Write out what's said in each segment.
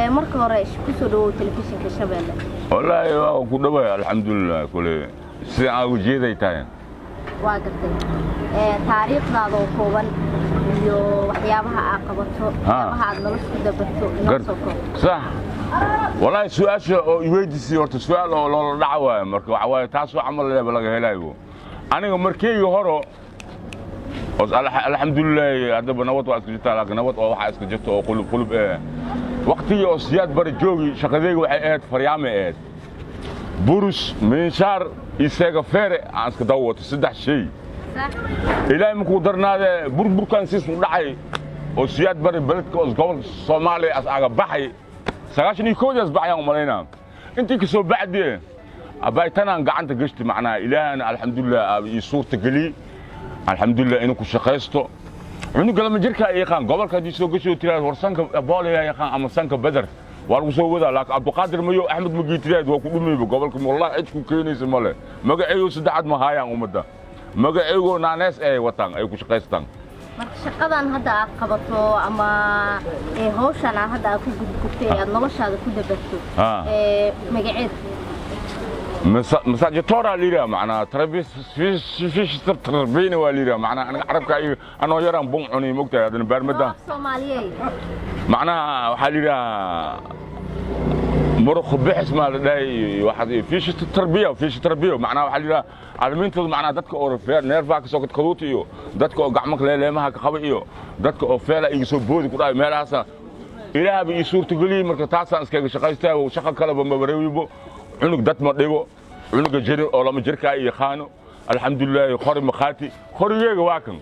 Marka hore ku soo dhawow telefishinka Shabeelle. Wallaahi waa ku dhawahay, alxamdulilah, kule sida aan ujeeday tahay. Waa gartay. Taariikhdaada oo kooban iyo waxyaabaha aad qabato, waxyaabaha aad nolosha ku dabarto, inoo soo koob. Sax, wallaahi su-aasha oo iweydiisay horta su-aal oo loola dhaca waayo. Marka waxa waaye taasoo camal leeba laga helayo. Aniga markeyga horo alxamdulilaahi haddaba nabad waa iska jirtaa, laakiin nabad oo waxaa iska jirta oo qulub qulub waqtigii oo Siyaad Bari joogi, shaqadeyga waxay ahayd faryaamay ahayd, burus, miinshaar iyo seegafeere aan iska daba wato, saddex shay. Ilaahay markuu darnaadee burburkan siisu dhacay oo Siyaad Bari beledka oo gobolka Soomaaliya as aga baxay 91-daas baxayaan umalaynaa. Intii ka soo bacdee abaytanaan gacanta gashti, macnaha Ilaahana alxamdulilah aaba ii suurta geliyey, alxamdulilah, inuu ku shaqaysto. Cunuga lama jirkaa yaqaan gobolka haddii soo gasho tiraad war sanka boolaya yaqaan ama sanka Beder waa lagu soo wadaa, laakiin Cabduqaadir Mayo Axmed magiitiraad waa ku dhumayba gobolka. Wallahi cid ku keenaysa male. Magaceeyo saddexaad ma haayaan ummadda, magaceygoo naanees ay wataan ay ku shaqaystaan. Marka shaqadan hadda aad qabato ama hawshan aad hadda aad ku gudgubtay ee aad noloshaada ku dabarto, magaceed? Masaajitora la yidhaha, macnaa tarbiyana waa la yidhaha. Macnaa aniga carabka anoo yaraan bun cunay, mogtahay, haddana baarmada. Soomaaliyey. Macnaha waxaa la yidhahaa muruq bixis maa la dhahay, waxaad fiishi tarbiya, fiishi tarbiya. Macnaha waxaa la yidhaha caalamiintooda, macnaha dadka oo neerfaha kasoo kadkaduuta iyo dadka oo gacmo leeleemaha ka qaba iyo dadka oo feela iga soo boodi ku dhahay meelahaasa Ilaahaba ii suurtageliyey. Marka taasaan iskaga shaqaystaa, shaqo kaleba mabarewibo. Cunug dad ma dhibo, cunuga jiri oo lama jirkaa iyo yaqaano, alxamdulilaahi. Qori makhaati, qorigeyga waa kan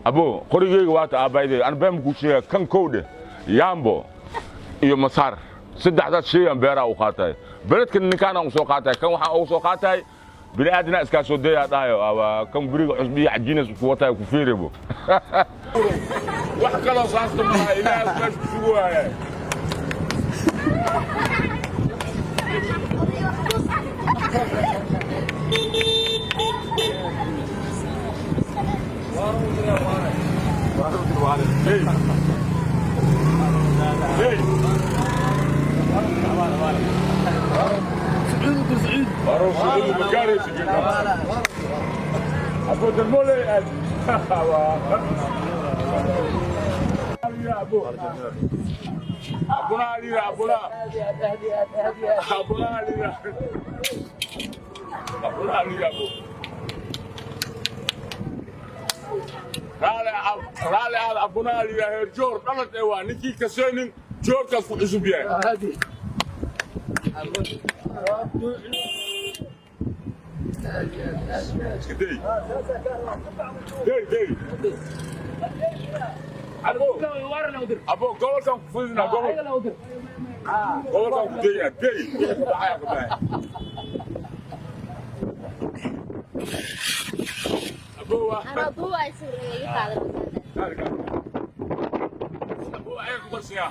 abo, qorigeyga waata aabbaydey. An been kuu sheegaa, kan kowdhe yaambo iyo masaar, saddexdaas shayaan beeraa u qaatahay. Beledkan ninkaanaan u soo qaatahay, kan waxaan ugu soo qaatahay bini aadina iskaa soo dayaa dhahayo aba kan guriga cusbiyo cajiinas ku wataay ku fiiribo. Wax kaloo saasta malaha, Ilaahaas meesha ku sugu waaya. Hey. Hey. Sacuudi magaaraysa. Abu Dalmole Abuna Ali, Abuna Abuna Ali, Abuna Ali, Abu raali aad Abuna Ali heer joor dhalad ee waa ninkii kaseenin joorkaas ku cusub yahay. Dey dey dey, abo abo, gobolkan ku fudina, gobol gobolkan ku deya dey wixii ka baxaya ka baxay. Abo waa Anaa duuba ay sawir iga qaadan. Abo ayaga ku qarsiyaa.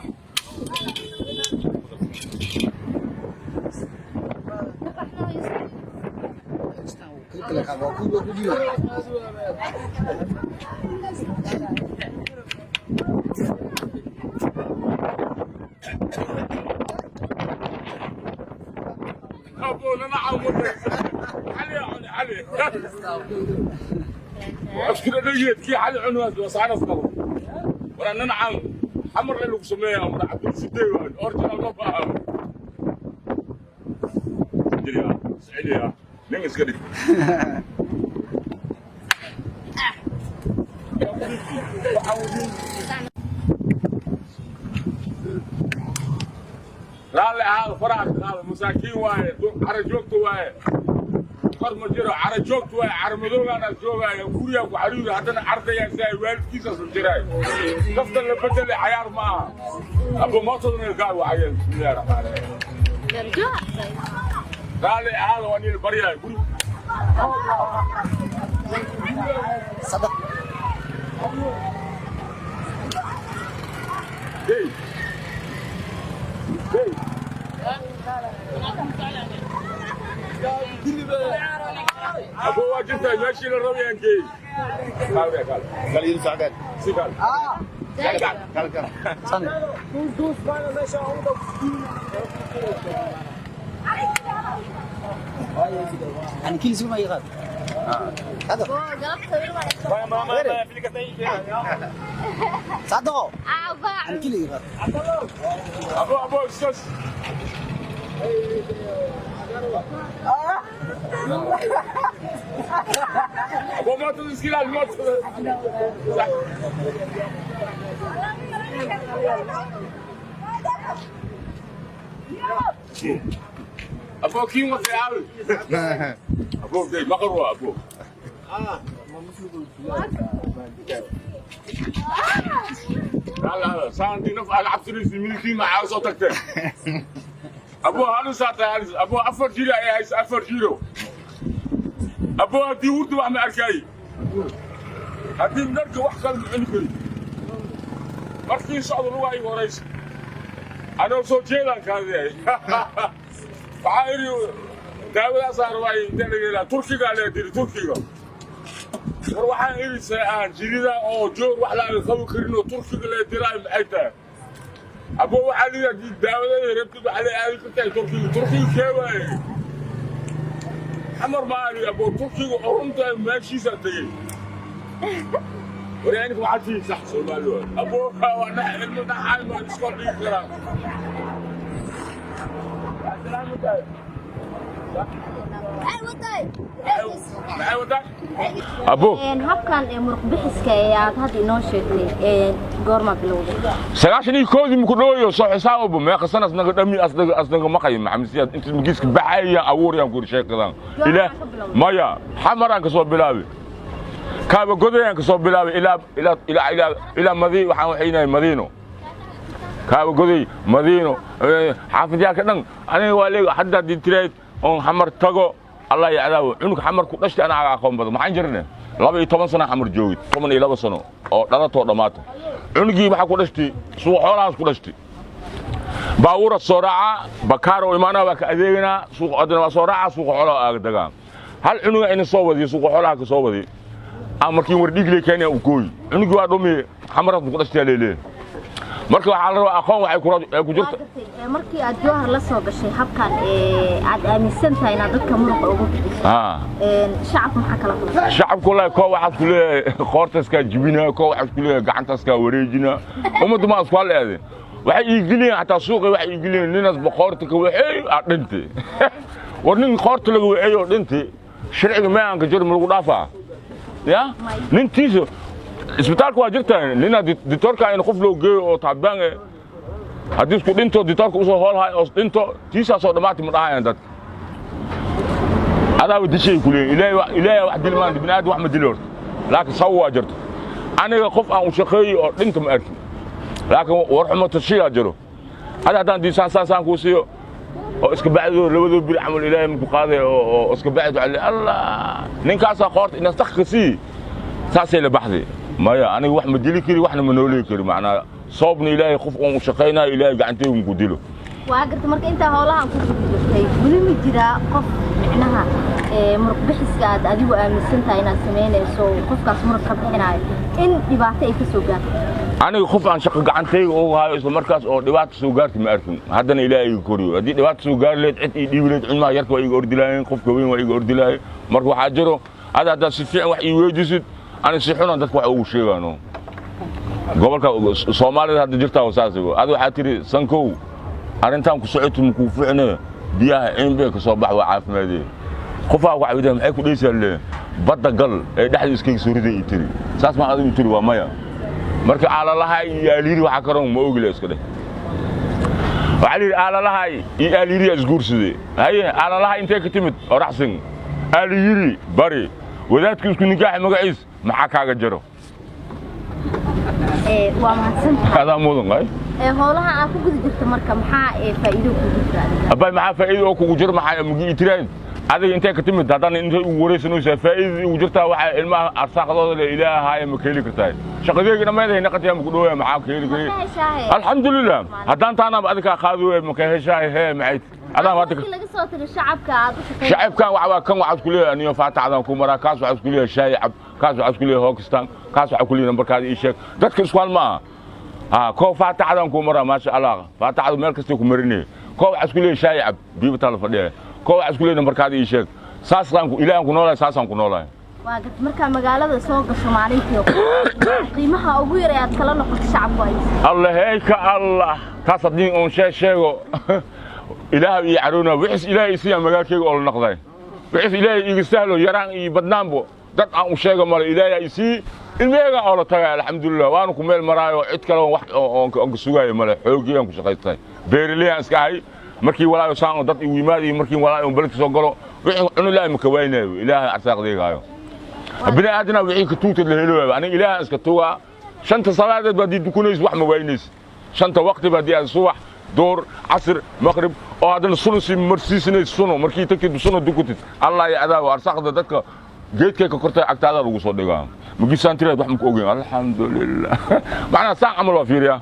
Abo nana caawimo xali cuni xali askira dhageed kii xali cuni waa saanas qabo. Wara nana caaw xamar la lagu sameeyaa mara Cabdul Sidee waa original ma baaha jiriya siciliya nin iska dhig. Raalli ahaada, faraha ka qaada, masaakiin waaye, cara joogta waaye, kor ma jiro, cara joogta waaye, cara madoogaana joogaayo, gurigaa ku xariiri, haddana ardaygaa si ay waalidkiisaas la jiraay. Kaftan la bedele cayaar ma aha. Abo mootadana gaar wacayeen. Bismillahi raxmaani raxiim. Raalli ahaada, waa niil baryaay guri. Hey. Hey. Abo waa jirtaa meeshii la rabay aan geeyey. Kaal kaal. Si kaal. أبو كيم وسعاوي أبو دي مقروة أبو لا لا ساندي نف ألعب سريس ملكي مع صوتك أبو هالو ساعة أبو أفر جيلو يا أفر جيلو أبو هدي ورد وعم أركاي هدي نرجع وحكي العنكري مركي صعد الرواي ورئيس أنا صوت جيلان كذا عايري داولا صار واي تلقى تركي قال لي تركي وروحان إلي ساعان جريدة أو جور وحلا يخوي كرينو تركي قال لي دراهم أيتا أبو علي داولا يركب على آلي كنت تركي تركي كواي حمر مالي أبو تركي وأرنت ماشي سنتين وريانك ما عادش صح سومالو أبو وأنا إنه نحن ما نسكر لي أبو habkan ee muruq bixiska ee aad hadda inoo sheegtay ee goorma bilowday 91 muku dhooyo soo xisaabo meeqa sanas naga dhami asnaga asnaga maqay maxamed siyaad inta magiiska baxaya awooriyaan ku sheekadan ila maya xamaraan ka soo bilaabay kaaba godayaan ka soo bilaabay ila ila ila ila ila madi waxaan waxaynay madiino kaaba goday madiino xaafidyaaka dhan aniga waa leeg hadda ditireed oon xamar tago allah yacdaawo cunug xamar ku dhashtay anaa aqoon badan maxaan jirne 12 sano xamar joogid 12 sano oo dhalatoo dhammaata cunugii waxaa ku dhashtay suuq xoolahaas ku dhashtay baabuura soo raaca bakaar oo imaanaa waa ka adeeganaa suuq adna waa soo raaca suuqa xoolaha aaga dagaa hal cunuga ina soo wadiyo suuqa xoolaha ka soo wadiyo ama markii war dhiigle keenaya u gooy cunugii waa dhumi xamaraas ku dhashtay leelee marka waxa la rabaa aqoon waxay ku jirto markii aad jawhar la soo gashay habkan ee aad aaminsan tahay inaad dadka muruqa ugu bixiso shacabku maxaa kala kulmay shacabku la koo waxaad ku leeyahay qoortaska jibina koo waxaad ku leeyahay gacantaska wareejina ummaddu ma isku leeyahay waxay iigeliyeen xataa suuqa waxay iigeliyeen ninaas boqorta ka waxay aad dhintay war nin qoorta lagu waxay oo dhintay sharciga ma aan ka jiro ma lagu dhaafaa ya nintiisa isbitaalka waa jirtaa nina ditoorka in qof loo geeyo oo taabaan haddii isku dhinto ditoorka usoo hoolhayo oo dhinto tiisaasoo dhammaatay ma dhahayaan dadka adaaba dishay ku leeyihin ilaahay ilaahay wax dili maan bini aadam wax ma dili horta laakiin saw waa jirto aniga qof aan u shaqeeyey oo dhinta ma arkin laakiin war xumo tashiyaa jiro hada haddaan diisaan saan saan kuu siiyo oo iska bacdo labadoo bil camal ilaahay maku qaaday oo iska bacdo alle allah ninkaasaa qoorta inaas dakka sii saasay la baxday maya aniga wax ma dili kari waxna ma noolii kari macnaa soobna ilaahay qof uun u shaqaynayo ilaahay gacanteygu ku dilo waa garta marka intaa howlahan ku jirtay weli ma jiraa qof micnaha ee muruq bixiska aad adigu aaminsan tahay inaad samaynayso qofkaas muruq ka bixinayo in dhibaato ay ka soo gaarto aniga qof aan shaqo gacantayga ugu hayo isla markaas oo dhibaato soo gaartay ma arkin haddana ilaahay iga koriyo haddii dhibaato soo gaari lahayd cid ii dhiibi lahayd cilmaha yarka waa iga ordilaayeen qofka weyn waa iga ordilaayeen marka waxaa jiro hadda haddaad si fiican wax ii weydiisid أنا سيحون dadka wax ugu sheegaano gobolka Soomaalida hadda jirta saas aad waxa tiri sankow arintan ku socoto ma ku fiicna biyaha in bay ka soo bax waa caafimaadee qofa waxa wada maxay ku dheysaa le badda gal ee dhaxda iskaga soo riday tiri saas ma adigu tiri waa maya marka aalalaha iyo aliiri waxa karoon ma ogile iska dheh waxa liiri aalalaha iyo aliiri isguursaday haye aalalaha intee ka timid oraxsin aliiri bari wadaadku isku nikaax magaciis maxaa kaaga jiro ee waa mahadsantahay adaa mudan ay ee howlaha aad ku guda jirto marka maxaa ee faa'iido kugu jira adiga abay maxaa faa'iido oo kugu jiro maxaa mugi itiraan adiga intee ka timid haddana intay ugu wareysanaysaa faa'iidada ugu jirtaa waxaa ilmaha arsaaqdooda le ilaahay ma keeli kartaa shaqadeegina meeday naqatiyaa ma ku dhowaya maxaa keeli kari alxamdulilah haddaan taanaaba adiga qaadi ma ka heshahay hee maxay adaa hadda laga soo tago shacabka aad u shaqeeyso shacabkan waxa waa kan waxaad ku leeyahay aniyo faataxdan ku maraa kaas waxaad ku leeyahay shaay cab kaas waxaad ku leeyahay hookistan kaas waxaad ku leeyahay nambarkaada ii sheeg dadka isku hal ma aha Ha koo faataxadaan kuu maraa, maasha Allah, faataxadu meel kastay ku marinaya. Koo waxaa isku leeyahay shaay cab, biibataa la fadhiya. Koo waxaa isku leeyahay nambarkaada ii sheeg. Saasaan ku ilaahan ku noolahay, saasaan ku noolahay. Waa gad markaa magaalada soo gasho maalintii qiimaha ugu yar ee aad kala noqoto shacabku ay Allah heyka Allah, taas haddii uun sheego ilaah ii caroona wixis ilaahay isiiyaa magaalkayga oo la noqday, wixis ilaahay iiga sahlo yaraan iyo badnaanbo dad aan u sheego male. Ilaahay isii ilmaheyga oo la tagay, alxamdulilah, waanu ku meel maraayo. Cid kale wax oon ka sugaayo male. Xoogii aan ku shaqaystay, beeraley iska ahay. Markii walaayo saan oo dad igu yimaad iyo markii walaayo beledka soo galo, wixii cuni ilaahay ma ka waynayo. Ilaahay arsaaqdayga hayo, bini aadana wixii ka tuugtad la helo. Aniga ilaahay iska tugaa. Shanta salaadeed baad dukunaysa, wax ma waynaysa. Shanta waqti baad aad subax, door, casr, maqrib oo haddana suno si marsiisanaysa, suno markii tagtid suno dukutid, Allah ya cadaawo. Arsaaqda dadka geedkay ka kortay agtaada lagu soo dhigaa. Magisaan tiraad wax ma ku ogeyn, alxamdulilah. Macnaha saan camal waa fiiriyaa,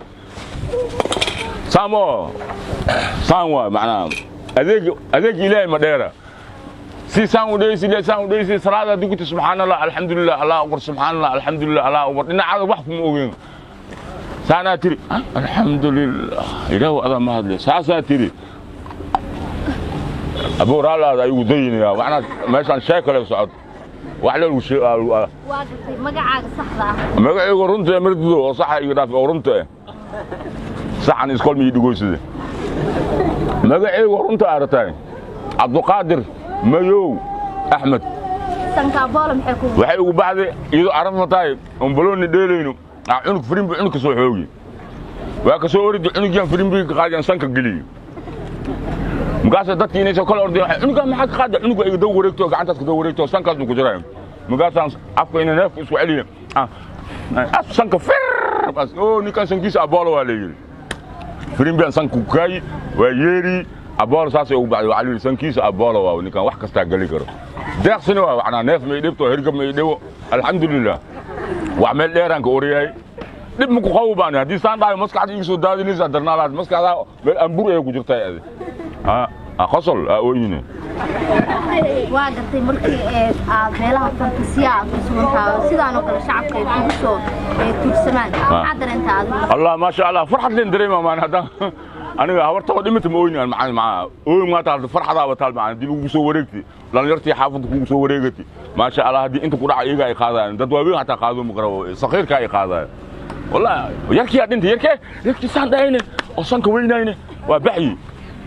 saamo saan waa macnaha adeeg ilaahay ma dheera. Si saan u dheysi, saan u dheysi, salaada dukutid, subxaan Allah, alxamdulilah, Allah akbar, subxaan Allah, alxamdulilah, Allah akbar. Dhinacaada wax kuma ogeyn. Saanaa tiri, alxamdulilah, ilaahu adaa ma hadle. Saasaa tiri, abuu raalaada ayugu dayinayaa. Macnaa meeshaan sheeko le socod wax lagu waa gartay. Magacaaga saxda ah? Magacaygu runta mardido oo saxa iga dhaaf oo runta eh saxan iskool mi dhigoyside. Magacaygu runta aragtay Cabduqaadir Mayow Axmed. Sankaaboolo maxay ku Waxay ugu baxday iyadoo arafa tahay oon balooni dheelayno, aa cunug firimbi cunug ka soo xoogi waa ka soo oridi. Cunugyaan firimbiga ka qaadiyaan sanka geliyo. Markaasa dadkii inay soo kala ordeen, waxay cunugaa maxaa ka qaada? Cunuga iga daw wareegto, gacantaas ka daw wareegto, sankaasnu ku jiraayo. Markaasaan afka ina neefka isku celiya, af sanka fir oo ninkan sankiisa aboolo waa la yidhi. Firimbiyan sanka ku kaayi waa yeeri aboolo, saasay ugu baxday. Waxaa la yidhi sankiisa aboolo waa ninkan, wax kastaa geli karo, deeqsina waa macnaa neef ma idhibto, hergab ma idhibo, alxamdulilah. Wax meel dheeraan ka orayahay, dhib ma ku qabo baan. Haddii saan dhahayo maskaxda iga soo daadinaysaa darnaalaad, maskaxda meel ambur ay ku jirtay adi qosol aa ooyine. Waa gartay. Markii aad meelaha fantasiya aad ku sugan tahay sidaan oo kale shacabka ay kugu soo tuursamaan, maxaa dareentaa adigu? Allah, maasha Allah, farxad leen dareema maan. Haddaan aniga habarta oo dhimata ma oyni aan macaan macaa ooyin maanta. Hadda farxadaaba taal macaan haddii lagugu soo wareegti, dhalinyartii xaafadda kugu soo wareegati, maasha Allah. Haddii inta ku dhaca iyaga ay qaadayaan, dad waaweyn hataa qaado ma garabo, sakiirka ay qaadayaan. Wallahi yarkii aa dhintay, yarkee yarkii saan dhahayne oo sanka weynayne waa baxyi.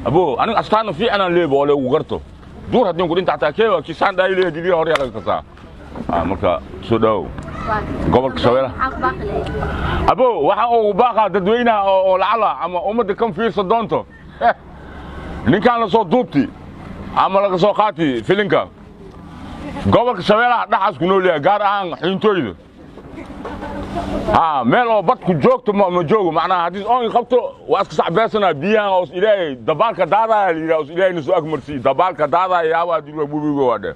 Abo aniga astaana fiican aan leebo oo lagu garto duur. Haddii ku dhinta hataa kee waa kii saan dhahay leeyahay diliya hore laga kasaa. Marka soo dhawow gobolka Shabeellaha. Maxaa ku baaqi lahayd? Abo waxaan ugu baaqaa dadweynaha oo lacala ama ummadda kan fiirsa doonto, ninkaan la soo duubti ama laga soo qaati filinka, gobolka Shabeellaha dhaxaas ku nool yahay, gaar ahaan xiintooyda. Ha meel oo bad ku joogto ma joogo. Macnaha haddii oon qabto waa iska sacbeesanaa biyahan oo ilaahay dabaalka daadaya la yidhaha, ilaahay na soo agmarsiiy dabaalka daadaya yaaba haddii waa webiga waa dheh.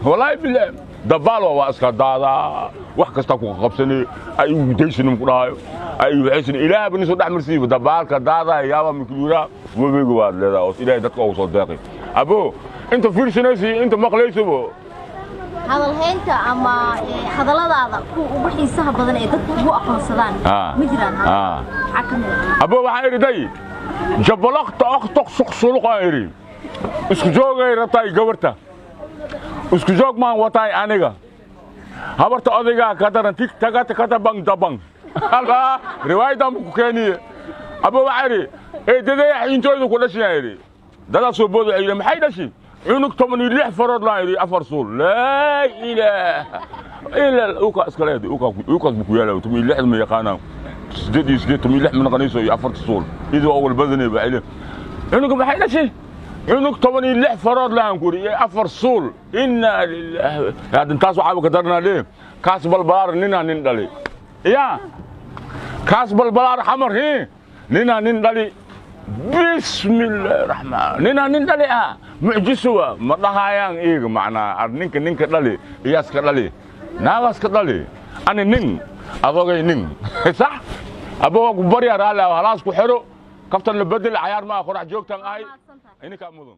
Wallaahi bilaahi dabaal waa iska daadaa, wax kasta ku qabsanay ay ugu daysanin ku dhahayo ay waxaysan ilaah bani soo dhex marsiiyo dabaalka daadaya yaaba mikluura webiga waad leedahay oo ilaahay dadka ugu soo deeqay. Abo inta fiirsanaysa iyo inta maqlaysaba Hadalhaynta ama hadalladaada kuwa ugu xiisaha badan ee dadku ugu aqoonsadaan ma jiraan? Maxaa ka mid ah? Abo waxaan idhi day jabalaqta aqtoq suqsuluq aan idhi, isku joogay rabtaay gabarta, isku joog maan wataay aniga habarta odaygaa ka daran tig tagata kata bang dabang Allah riwaayadan ku keeniye. Abo waxaan idhi eedadaya xiintooyda ku dhashay idhi, dadaa soo booda ay maxay dhashay cunug 16 farood laan idhi, 4 suul, laa ilaaha ila uka iska leedahay uka ukaas buu ku yaalaa 16 ma yaqaanaa, 8 iyo 8 16 ma noqonayso iyo 4 suul idoo awal badanay baa ile cunuga maxay dhashay cunug 16 farood laan ku idhi iyo 4 suul, inna lillahi. Hadda taas waxaaba ka daranaa lee kaas balbalaar ninaa nin dhali ya kaas balbalaar xamar hi ninaa nin dhali, bismillahi raxmaan, ninaa nin dhali ah mucjiso waa ma dhahayaan iyaga. Macnaa ar ninka ninka dhali iyaaska dhali naagaaska dhali ani nin adogay nin sax. Abo waa ku baryaa raalli ah, halaas ku xero kaftan la bedel cayaar maa qorax joogtan ahay ininkaa mudan.